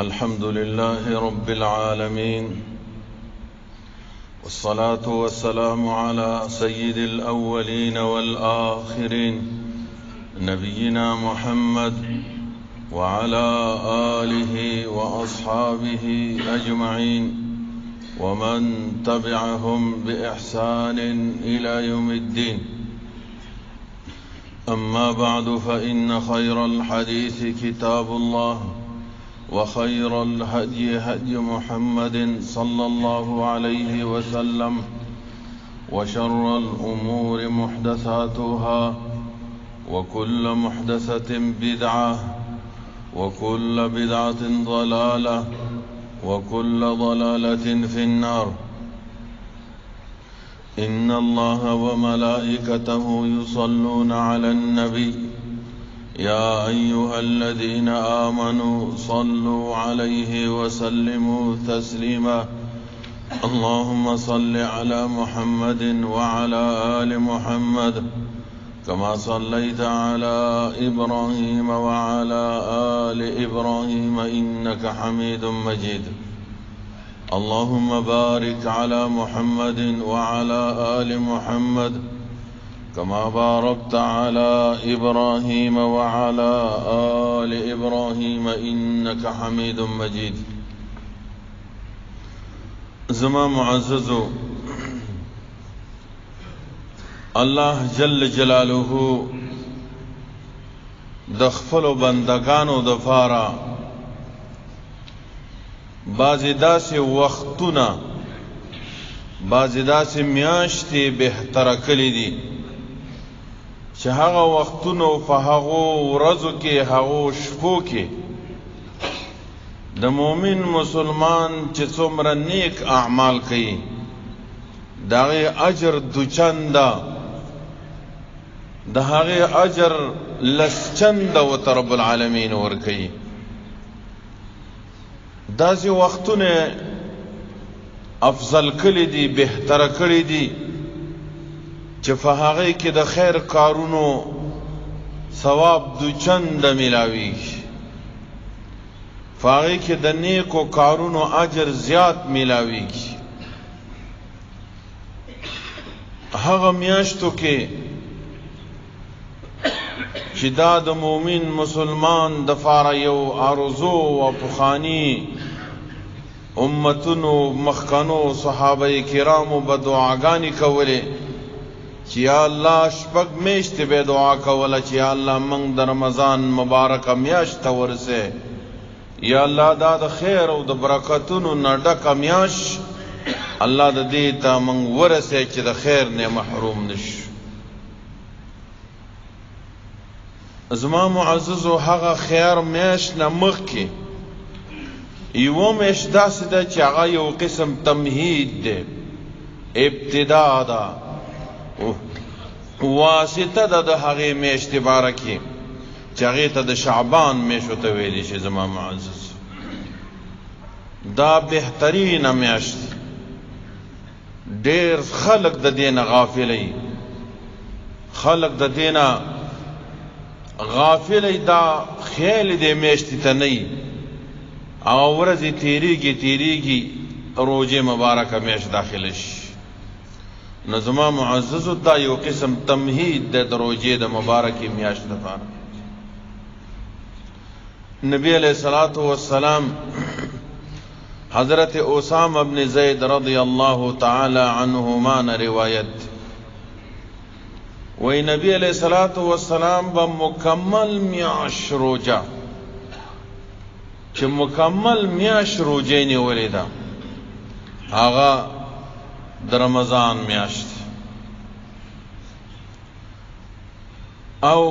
الحمد لله رب العالمين، والصلاة والسلام على سيد الأولين والآخرين نبينا محمد وعلى آله وأصحابه أجمعين ومن تبعهم بإحسان إلى يوم الدين. أما بعد، فإن خير الحديث كتاب الله، وخير الهدي هدي محمد صلى الله عليه وسلم، وشر الأمور محدثاتها، وكل محدثة بدعة، وكل بدعة ضلالة، وكل ضلالة في النار. إن الله وملائكته يصلون على النبي يا أيها الذين آمنوا صلوا عليه وسلموا تسليما. اللهم صل على محمد وعلى آل محمد كما صليت على إبراهيم وعلى آل إبراهيم إنك حميد مجيد. اللهم بارك على محمد وعلى آل محمد كما باركت على إبراهيم وعلى آل إبراهيم إنك حميد مجيد. زما معززو، الله جل جلاله د خپلو بندگانو د فاره بعضې داسې وختونه، بعضې داسې میاشتې بهتره کړي دي چې هغه وختونو په هغو ورځو کې، هغو شپو کې د مؤمن مسلمان چې څومره نیک اعمال کوي د هغې اجر دوچنده، د هغې اجر لس چنده ورته رب العالمین ورکوي. داسې وختونه افضل کړي دي، بهتره کړي دي چې په هغې کې د خیر کارونو ثواب دوچنده میلاویږي، په هغې کې د نیکو کارونو اجر زیات میلاویږي. هغه میاشتو کې چې دا د مؤمن مسلمان د فاره یو آرزو او پخواني امتونو مخکنو صحابه کرامو به دعاګانې کولې چې یا الله، شپږ میاشتې به دعا کوله چې یا الله موږ د رمضان مبارکه میاشت ته ورسې، یا الله دا د خیر او د برکتونو نه ډکه میاشت الله د دې ته موږ ورسې چې د خیر نه محروم نشو. زما معززو، هغه خیر میاشت نه مخکې یوه میاشت داسې ده چې هغه یو قسم تمهید دی، ابتدا ده، واسطه ده د هغې میاشتې باره کې چې هغې ته د شعبان میاشت ورته ویلی شي. زما معزز، دا بهترینه میاشت، ډېر خلک د دې نه غافلوي، خلک د دې نه غافل، دا خیال دې میاشتې ته نه وي. هغه ورځې تېرېږي تېرېږي، روژې مبارکه میاشت داخله شي. نو زما معززو، دا یو قسم تمهید دی د روژې د مبارکې میاشت دپاره. نبی علیہ الصلوۃ والسلام حضرت اسامہ بن زید رضی اللہ تعالی عنہما نے روایت وی نبی علیہ الصلوۃ والسلام به مکمل میاش روزه، چې مکمل میاش روزه نیولې ده، هغه د رمضان میاشت. او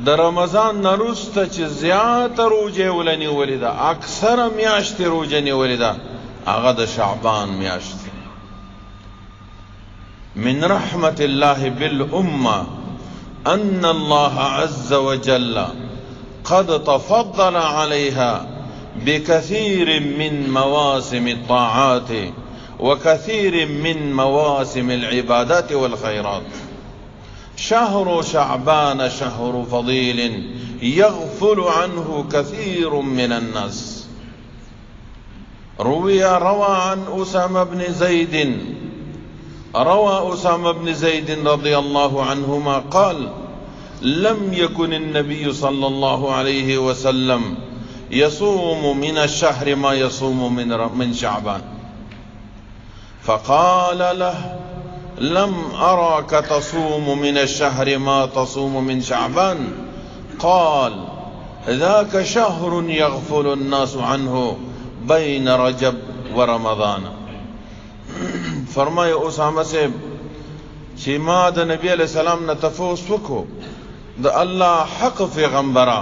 د رمضان نه وروسته چې زیاته روژه یې وله نیولې ده، اکثره میاشتې روژه نیولې ده، هغه د شعبان میاشت. من رحمة الله بالأمة أن الله عز وجل قد تفضل عليها بكثير من مواسم الطاعات وكثير من مواسم العبادات والخيرات. شهر شعبان شهر فضيل يغفل عنه كثير من الناس. روى عن أسامة بن زيد، روى أسامة بن زيد رضي الله عنهما قال: لم يكن النبي صلى الله عليه وسلم يصوم من الشهر ما يصوم من شعبان. فقال له: لم أراك تصوم من الشهر ما تصوم من شعبان. قال: ذاك شهر يغفل الناس عنه بين رجب ورمضان. فرمایي اسامه صاحب چې ما د نبی علیہ السلام نه تفوس وکړو، د الله حق پیغمبره،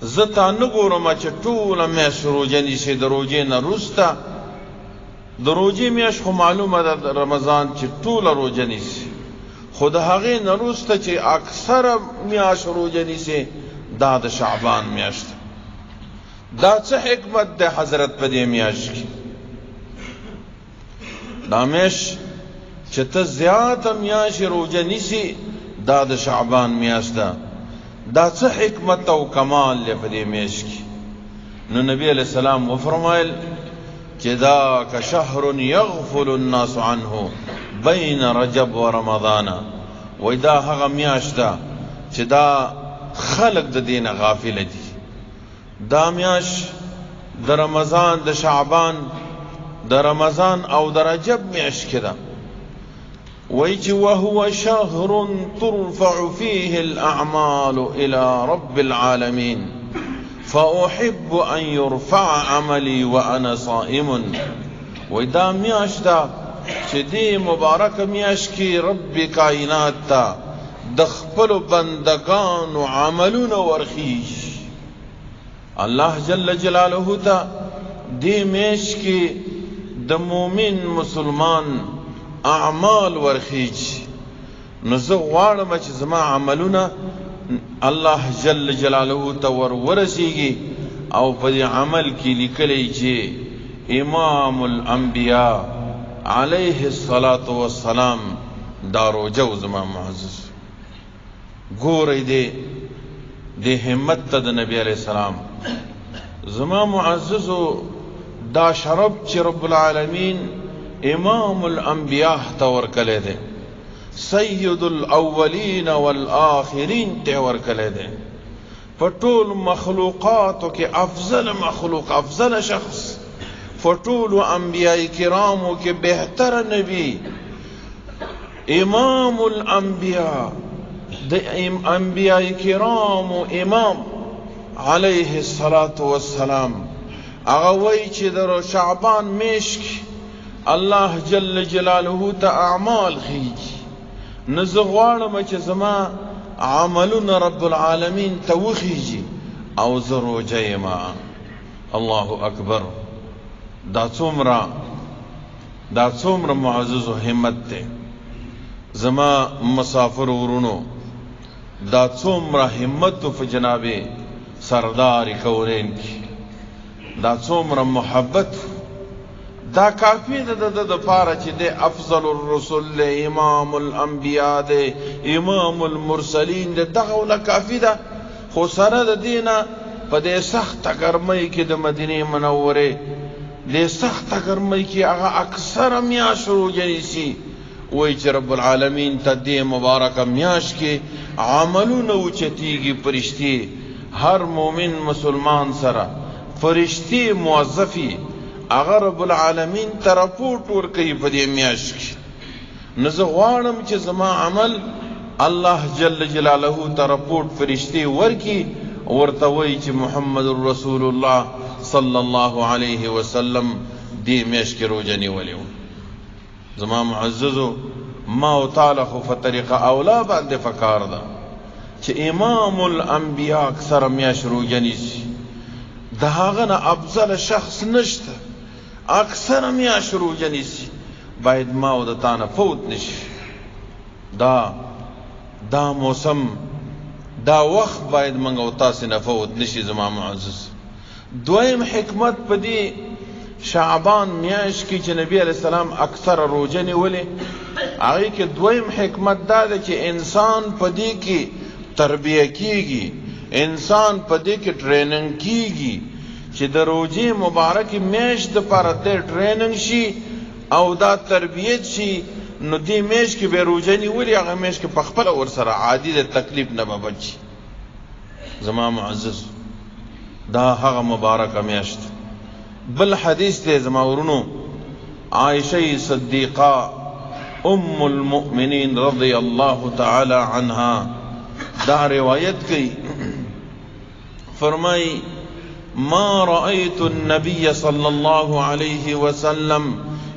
زه تا نه ګورم چې ټوله میاشت روژه نیسې، د روژې نه وروسته د روژې میاشت خو معلومه ده رمضان چې ټوله روژه نیسي، خو د هغې نه وروسته چې اکثره میاشت روژه نیسې دا د شعبان میاشت. دا څه حکمت دی حضرت په دې میاشت کې؟ دا میاشت چې ته زیاته میاشت روژه نیسي دا د شعبان میاشت ده، دا څه حکمت او کمال دی په دې میاشت کې؟ نو نبی علیہ السلام وفرمایل چې ذاک شهر یغفل الناس عنه بین رجب و رمضان. وایي دا هغه میاشت ده چې دا خلق د دې نه غافل دي. دا میاشت د رمضان، د شعبان، د رمضان او د رجب میاشت کې ده. وایي چې وهو شهر ترفع فيه الأعمال إلى رب العالمين فأحب أن يرفع عملي وأنا صائم. وایي دا میاشت ده چې دې مبارک میاشت کې رب کائنات ته د خپلو بندګانو عملونه ورخیږي. الله جل جلاله ته دې میاشت کې د مؤمن مسلمان اعمال ورخیږي. نو زه غواړم چې زما عملونه الله جل جلاله ته ور ورسیږي او په دې عمل کې لیکلی چې امام الانبیاء علیه الصلاة والسلام دا روژه و. زما معزز ګورئ دې همت ته د نبی علیه السلام. زما معززو دا شرف چې رب العالمین امام الانبیاء ته ورکړی دی، سید الاولین والآخرین ته ورکړی دی، په ټول مخلوقاتو کې افضل مخلوق، افضل شخص، په ټولو انبیاء کرامو کې بهتر نبی، امام الانبیاء، د انبیاء کرامو امام علیه الصلاة والسلام. هغه وایي چې د شعبان میاشت کې الله جل جلاله ته اعمال خیږي. نو زه غواړم چې زما عملونه رب العالمین ته وخیږي او زه روژه یم. الله اکبر. دا څومره معزز و همت دی. زما مسافر ورونو، دا څومره همت په جناب سردار کونین کې، دا څومره محبت، دا کافی ده د ده دپاره چې دی افضل الرسل دی، امام الانبیاء دی، امام المرسلین دی، دغه وله کافي ده. خو سره د دې نه په دې سخته ګرمۍ کې د مدینې منورې دې سخته ګرمۍ کې هغه اکثره میاشت روژه نیسي. وایي چې رب العالمین ته دې مبارکه میاشت کې عملونه اوچتېږي، فرشتې هر مؤمن مسلمان سره فرشتې موظفي، هغه رب العالمین ته رپورټ ورکوي په دې میاشت کې. نو زه غواړم چې زما عمل الله جل جلاله ته رپورټ فرشتې ورکړي، ورته وایي چې محمد رسول الله صلی الله علیه وسلم دې میاشت کې روژه نیولې وه. زما معززو، ما او تاله خو په طریقه اولا باندې فکار ده چې امام الانبیاء اکثره میاشت روژه نیسي، د هغه نه افضل شخص نشته، اکثره میاشت روژه نیسي، باید ما او د تا نه فوت نشي. دا موسم، دا وخت باید موږ او تاسې نه فوت نشي. زما معزز، دویم حکمت په دې شعبان میاشت کې چې نبی علیه السلام اکثره روژه نیولې، هغې کې دویم حکمت دا دی چې انسان په دې کې تربیه کیږي، انسان په دې کې training کیږي چې د روژې مبارکې میاشت دپاره دی training شي او دا تربیت شي. نو دې میاشت کې به روژه نیولې، هغه میاشت کې په خپله ورسره عادي د تکلیف نه به بچ شي. زما معزز، دا هغه مبارکه میاشت. بل حدیث دی زما ورونو، عائشه صدیقه ام المؤمنین رضی الله تعالی عنها دا روایت کوي، فرمایي ما رأيت النبي صلى الله عليه وسلم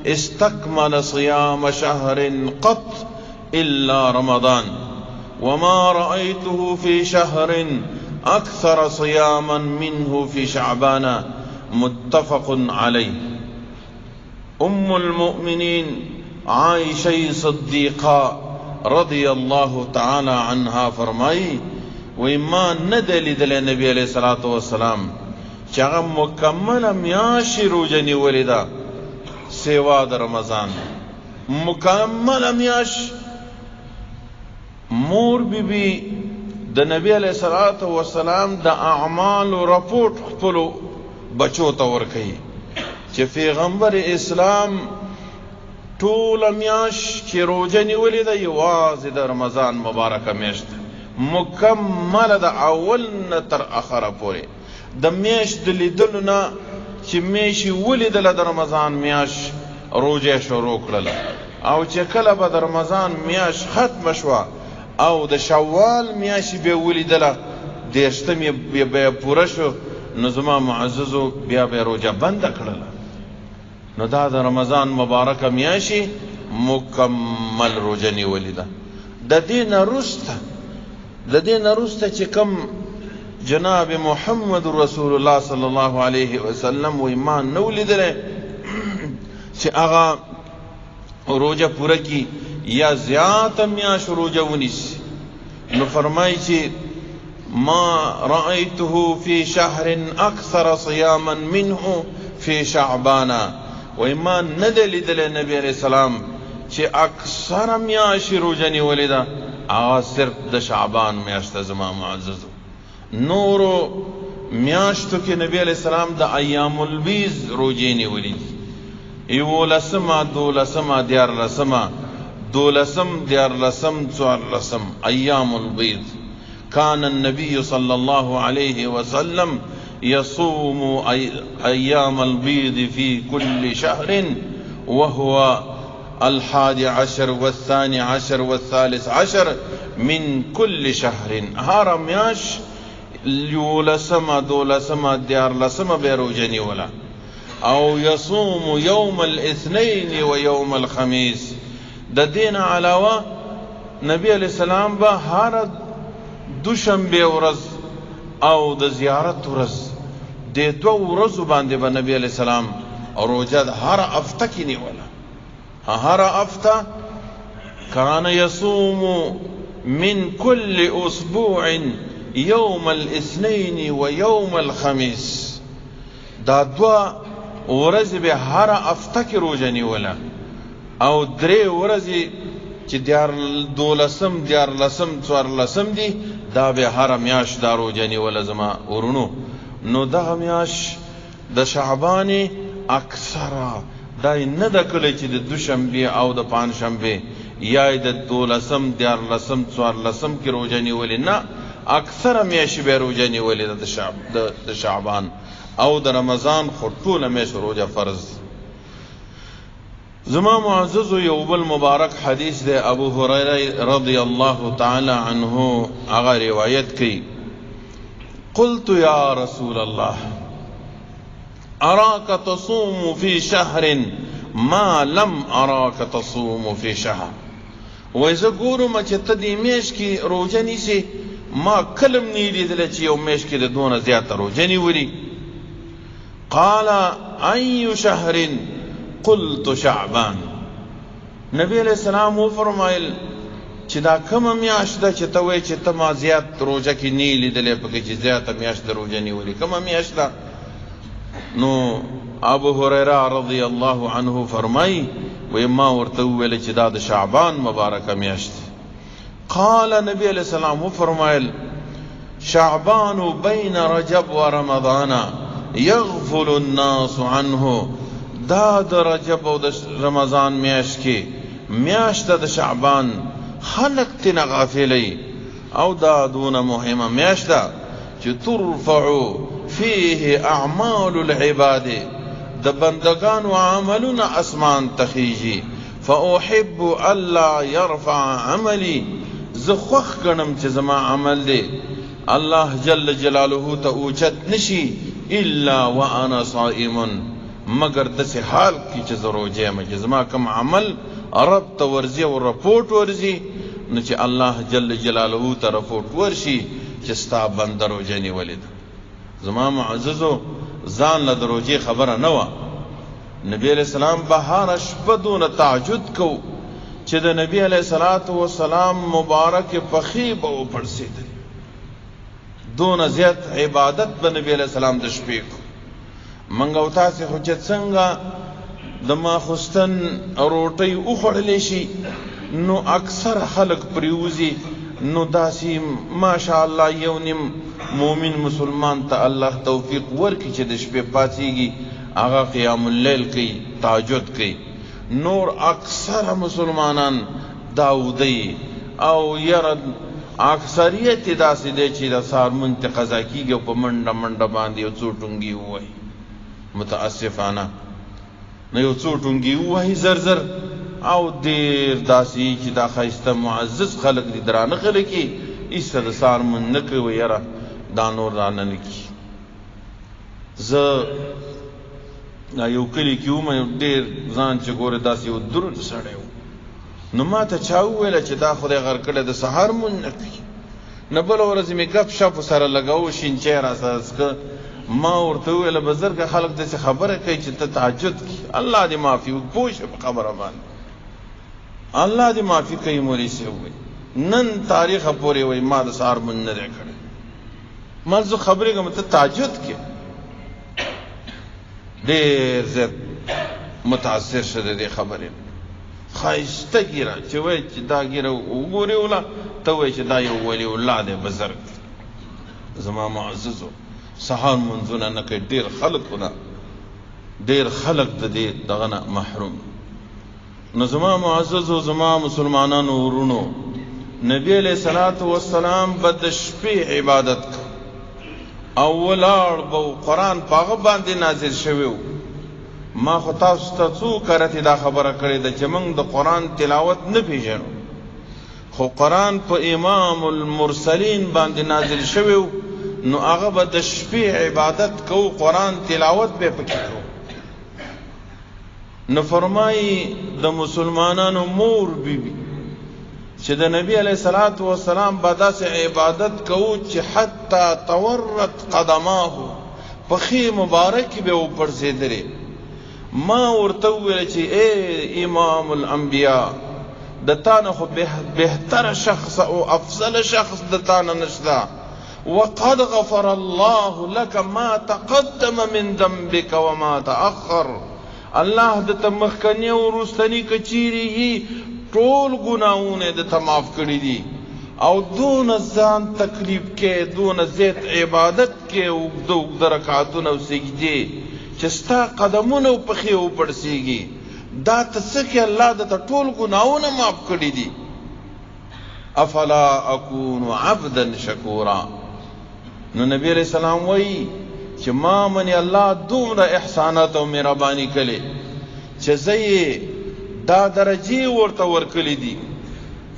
استكمل صيام شهر قط إلا رمضان، وما رأيته في شهر أكثر صياما منه في شعبان، متفق عليه. أم المؤمنين عائشة صديقة رضي الله تعالى عنها فرمائی وما ندل دل نبی علیہ الصلوۃ والسلام چې هغه مکمله میاشت روژه نیولې ده سوا د رمضان، مکمله میاشت. مور بی بی د نبی علیہ الصلوۃ والسلام د اعمالو رپورټ خپلو بچو ته ورکوي چې پیغمبر اسلام ټوله میاشت چې روژه نیولې ده یوازې د رمضان مبارکه میاشت مکمله د اول نه تر اخره پورې، د میاشت د لیدلو نه چې میاشت یې ولیدله د رمضان میاشت روژه شروع کړله، او چې کله به د رمضان میاشت ختمه شوه او د شوال میاشت بیا ولیدله دېرشتم یې بیا پوره شو، نو زما معززو بیا به یې روژه بنده کړله. نو دا د رمضان مبارکه میاشت مکمل روژه نیولې ده. د دې نه وروسته چې کوم جناب محمد رسول الله صلی الله علیه وسلم وایي ما نه ولیدلی چې هغه روژه پوره کړي یا زیاته میاشت روژه ونیسي، نو فرمایي چې ما رأيته في شهر أكثر صياما منه في شعبان. وایي ما نه دی لیدلی نبی علیه السلام چې اکثره میاشت روژه نیولې ده، هغه صرف د شعبان میاشت ده. زما معززو، نورو میاشتو کې نبی علیه السلام د ایام البیض روژې نیولې دي، یولسمه، دولسمه، دیارلسمه، دولسم، دیارلسم، څوارلسم، ایام البیض. كان النبي صلى الله عليه وسلم يصوم أيام البيض في كل شهر، وهو 11 والثاني عشر والثالث عشر من كل شهر. هر میاشت یولسمه، دولسمه، دیارلسمه به روژه نیوله، او يصوم يوم الاثنين ويوم الخميس. د دې نه علاوه نبی علیه السلام به هر دوشنبه ورځ او د زیارت ورځ، د دوو ورځو باندې به نبی علیه السلام روژه هر هفته کې نیوله. هر هفته کان یصوم من كل اسبوع يوم الاثنين ويوم الخميس. دا دوه ورځې به هر هفته کې روژه نیوله، او درې ورځې چې دولسم، دیارلسم، څوارلسم دي، دا به هره میاشت دا روژه نیوله. زما ورونو، نو دغه میاشت د شعبان اکثره دا یې نه ده کړې چې د دوشنبې او د پنجشنبې یا یې د دولسم، دیارلسم، څوارلسم کې روژه نیولې، نه، اکثره میاشتې به روژه نیولې ده د شعبان او د رمضان، خو ټوله میاشت روژه فرض. زما معززو، یو بل مبارک حدیث دی، ابو هریره رضی الله تعالی عنه هغه روایت کوي، قلت یا رسول الله اراک تصوم فی شهر ما لم اراک تصوم فی شهر. وایي زه ګورم چې ته دې میاشت کې روژه نیسې، ما کله هم نه لیدلی چې یو میاشت کې د دونه زیاته روژه نیولي. قال ای شهر؟ قلت شعبان. نبی علیہ السلام وفرمایل چې دا کومه میاشت ده چې ته وایې چې ته ما زیات روژه کې نه لیدلی پکې چې زیاته میاشت د روژه نیولې، کومه میاشت ده؟ نو ابو هریره رضی الله عنه فرمایي وی ما ورته وویل چې دا د شعبان مبارکه میاشت. قال نبی علیہ السلام وفرمایل شعبان بین رجب و رمضان یغفل الناس عنه. دا د رجب او د رمضان میاشت کې میاشت د شعبان خلق تینا غافلی، او دا دون مهمه میاشت ده چې ترفع فيه اعمال العباد، د بندگانو عملونه اسمان ته خیژي. فاحب الا يرفع عملي، زه خوښ ګڼم چې زما عمل دی الله جل جلاله ته اوچت نشي الا وانا صائم، مګر داسې حال کې چې زه روژه یم، چې زما کوم عمل رب ته ورځي او رپورټ ورځي، نو چې الله جل جلاله ته رپورټ ورشي چې ستا بنده روژه نیولې ده. زما معززو ځان له د روژې خبره نه وه. نبی علیہ السلام به هره شپه دونه تهجد کو چې د نبی علیہ الصلات والسلام مبارک پښې به وپړسېدلې، دونه زیات عبادت به نبی علیہ السلام د شپې کو. موږ او تاسې خو چې څنګه د ماخوستن روټۍ وخوړلی شي نو اکثر خلک پرېوځي، نو داسې ماشاءالله یو نیم مؤمن مسلمان ته الله توفیق ورکړي چې د شپې پاڅېږي هغه قیام اللیل کوي، تهجد کوي. نور اکثر مسلمانان داودی او یره اکثریت یې داسې دی چې د سهار مونځ ته قضا کېږي او په منډه منډه باندې یو څو ټونګې ووهي. متاسفانه نو یو څو ټونګې ووهي زر زر، او ډېر داسې چې دا ښایسته معزز خلک دي، درانه خلک یې، هېڅ د سهار مونځ نه کوي، وایي یاره دا نور رانه نه کېږي. زه دا یو کلي کې وم، یو ډېر ځان چې ګورې داسې یو دروند سړی و، نو ما ته چا وویله چې دا خدای غر کړی د سهار مونځ نه کوي. نو بله ورځ مې ګپ شپ سره لګاوه، شین چای را سره څښه. ما ورته وویله بزرګه خلک داسې خبره کوي چې ته تهجد کوي، الله دې معافي وکړي، پوه شه په خبره باندې، الله دې معافي کوي. مولوي صاحب وایي نن تاریخه پورې وایي ما د سهار مونځ نه دی کړی. ما زه خبرېږم ته تهجد کې. ډېر زیات متاثر شه د دې خبرې. ښایسته ږیره چې وایي چې دا ږیره وګورې ولا ته وایي چې دا یو ولی الله دی بزرګ دی. زما معززو سهار مونځونه نه کوي ډېر خلکونه، ډېر خلک د دې دغه نه محروم. نو زما معززو، زما مسلمانانو ورونو، نبی علیہ الصلات والسلام به د شپې عبادت کو او ولاړ به و، قرآن په هغه باندې نازل شوی و. ما خو تاسو ته څو کرتې دا خبره کړې ده چې موږ د قرآن تلاوت نه پېژنو، خو قرآن په امام المرسلین باندې نازل شوی و، نو هغه به د شپې عبادت کو، قرآن تلاوت به پکې کو. نو فرمایي د مسلمانانو مور بی بی چې د نبی علیہ الصلات والسلام به داسې عبادت کوو چې حتی تورت قدماه، پښې مبارکې به وپړسېدلې. ما ورته وویل چې ای امام الانبیاء، د تا نه خو بهتره شخص او افضل شخص د تا نه نشته. وقد غفر الله لك ما تقدم من ذنبك وما تأخر. الله د ته مخکنی او وروستنی که چیرې یي ټول ګناهونه د ته معاف کړي دي، او دونه ځان تکلیف کې، دونه زیات عبادت کې، اوږده اوږده رکعتونه او سجدې چې ستا قدمونه او پښې وپړسېږي، دا ته څه کې الله د ته ټول ګناهونه معاف کړي دي. افلا اکون عبدا شکورا. نو نبی علیہ السلام وایي چې ما منې الله دومره احسانات او مهرباني کړې چې زه یې دا درجې ورته ورکړي دي.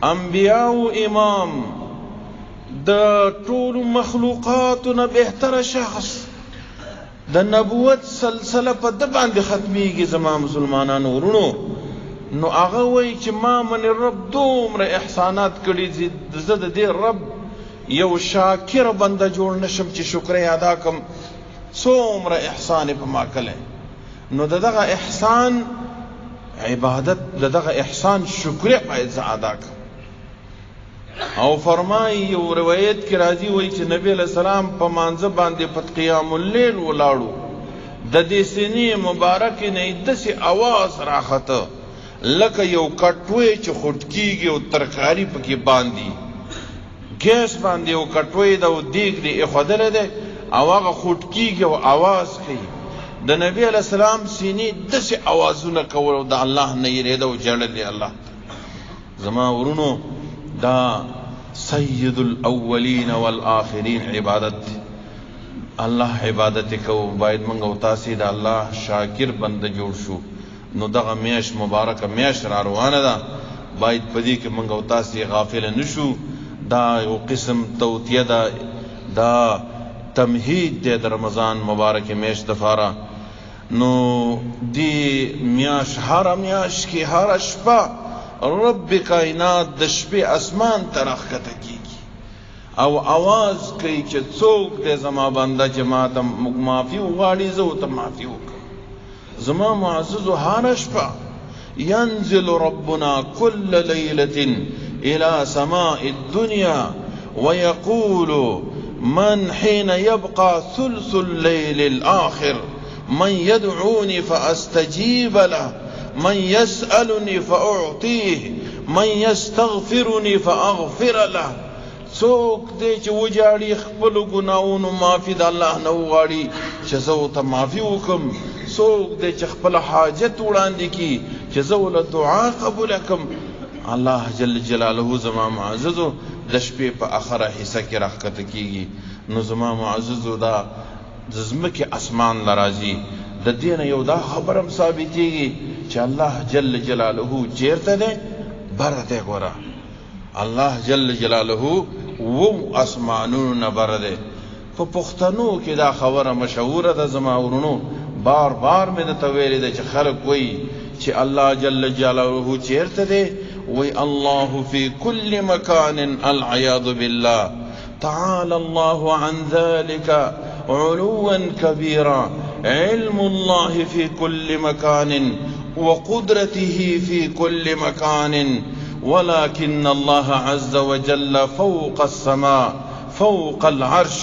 انبیاء امام، د ټولو مخلوقاتو نه بهتره شخص، د نبوت سلسله په ده باندې ختمیږي. زما مسلمانانو ورونو، نو هغه وایي چې ما منې رب دومره احسانات کړي چې زه د دې رب یو شاکر بنده جوړ نشم چې شکر یې ادا کړم، څومره احسان یې په ما کړی. نو د دغه احسان عبادت، د دغه احسان شکریه باید زه ادا کړم. او فرمایي یو روایت کې راځي وایي چې نبی علیہ السلام په مانځه باندې په قیام اللیل ولاړو، د دې سینې مبارکې نه یې داسې اواز راخته لکه یو کټوی چې خوټ کیږي او ترکاری پکې باندې ګیس باندې یو کټوی ده او دیګ دی ایښودلی دی او هغه خوټ کیږي او اواز کوي. د نبی علیه السلام سینې داسې اوازونه کول او د الله نه یېرېده او ژړل یې الله ته. زما ورونو، دا سید الاولین والآخرین عبادت دی. الله عبادت کوو، باید موږ او تاسې د الله شاکر بنده جوړ شو. نو دغه میاشت مبارکه میاشت را روانه ده، باید په دې کې موږ او تاسې غافل نه شو. دا یو قسم توطیه ده، دا تمهید دی د رمضان مبارکې میاشت دپاره. نو دې میاشت هره میاشت کې هره شپه رب کائنات د شپې اسمان ته راښکته کېږي او اواز کوي چې څوک دی زما بنده چې ما ته معافي وغواړي، زه ورته معافي وکړم. زما معززو، هره شپه ينزل ربنا كل ليلة إلى سماء الدنيا ويقول من حين يبقى ثلث الليل الآخر من يدعوني فأستجيب له، من يسألني فأعطيه، من يستغفرني فأغفر له. څوک دی چې وجاړي خپلو ګناهونو معافي د الله نه وغواړي چې زه ورته معافي وکړم؟ څوک دی چې خپل حاجت وړاندې کړي چې زه ورله دعا قبوله کړم؟ الله جل جلاله زما معززو د شپې په اخره حصه کې راښکته کېږي. نو زما معززو، دا د ځمکې اسمان له راځي. د دې نه یو دا خبره هم ثابتېږي چې الله جل جلاله چېرته دی؟ بره دی. ګوره، الله جل جلاله وو اسمانونو نه بره دی. په پښتنو کې دا خبره مشهوره ده زما ورونو، بار بار مې درته ویلې ده چې خلک وایي چې الله جل جلاله چېرته دی؟ وایي الله فی کل مکان، العیاذ بالله. تعالى الله عن ذلك علوا كبيرا. علم الله في كل مكان وقدرته في كل مكان، ولكن الله عز وجل فوق السماء فوق العرش،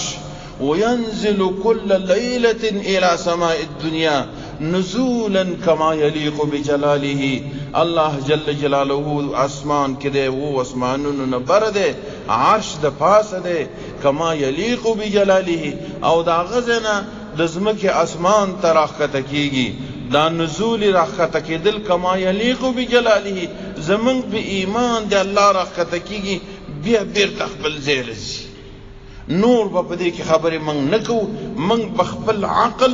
وينزل كل ليلة إلى سماء الدنيا نزولا كما يليق بجلاله. الله جل جلاله اسمان کې دی، وو اسمانونو نه بره دی، عرش د پاسه دی، کما یلیق بجلاله. او د هغه ځای نه د ځمکې اسمان ته راښکته کېږي. دا نزول راښکته کېدل کما یلیق بجلاله، زمونږ په ایمان دی الله راښکته کېږي، بیا بېرته خپل ځای له ځي. نور به په دې کې خبرې موږ نه کوو، موږ په خپل عقل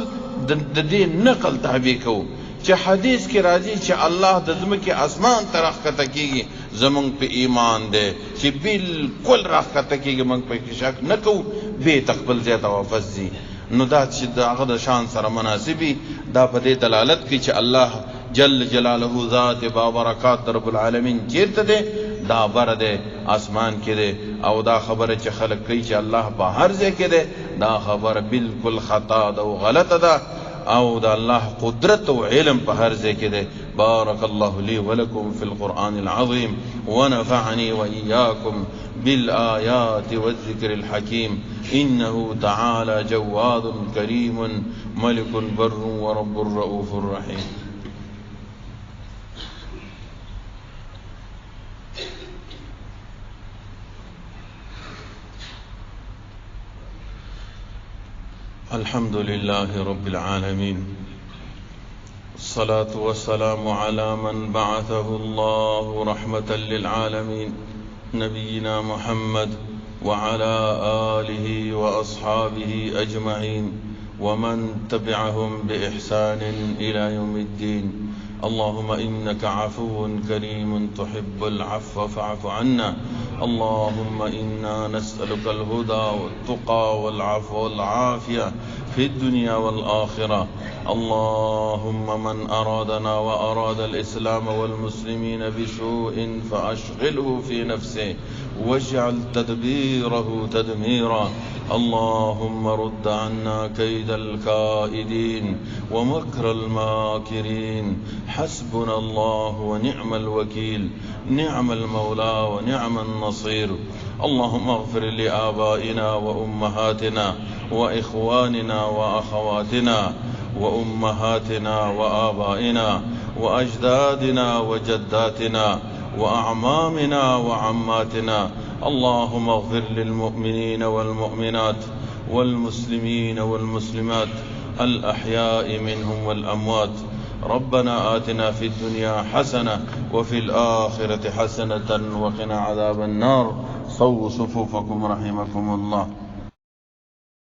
د دې نقل تابع کوو چې حدیث کې راځي چې الله د ځمکې اسمان ته راښکته کېږي، زمونږ په ایمان دی چې بالکل راښکته کېږي، موږ په کې شک نه کوو، بېرته خپل ځای ته واپس ځي. نو دا چې د هغه د شان سره مناسبي، دا په دې دلالت کوي چې الله جل جلاله ذات بابرکات د رب العالمین چیرته دی؟ دا بره دی، اسمان کې دی. او دا خبره چې خلک کوي چې الله په هر ځای کې دی، دا خبره بالکل خطا ده او غلطه ده. او د الله قدرت او علم په هر ځای کې دی. بارك الله لي ولكم في القرآن العظيم ونفعني وإياكم بالآيات والذكر الحكيم، إنه تعالى جواد كريم ملك بر ورب رؤوف رحيم. الحمد لله رب العالمين، الصلاة والسلام على من بعثه الله رحمة للعالمين، نبينا محمد وعلى آله وأصحابه أجمعين ومن تبعهم بإحسان إلى يوم الدين. اللهم إنك عفو كريم تحب العفو فاعف عنا. اللهم إنا نسألك الهدى والتقى والعفو والعافية في الدنيا والآخرة. اللهم من أرادنا وأراد الإسلام والمسلمين بسوء فأشغله في نفسه واجعل تدبيره تدميرا. اللهم رد عنا كيد الكائدين ومكر الماكرين. حسبنا الله ونعم الوكيل، نعم المولى ونعم النصير. اللهم اغفر لآبائنا وأمهاتنا وإخواننا وأخواتنا وأمهاتنا وآبائنا وأجدادنا وجداتنا وأعمامنا وعماتنا. اللهم اغفر للمؤمنين والمؤمنات والمسلمين والمسلمات الأحياء منهم والأموات. ربنا آتنا في الدنيا حسنة وفي الآخرة حسنة وقنا عذاب النار. صووا صفوفكم رحمكم الله.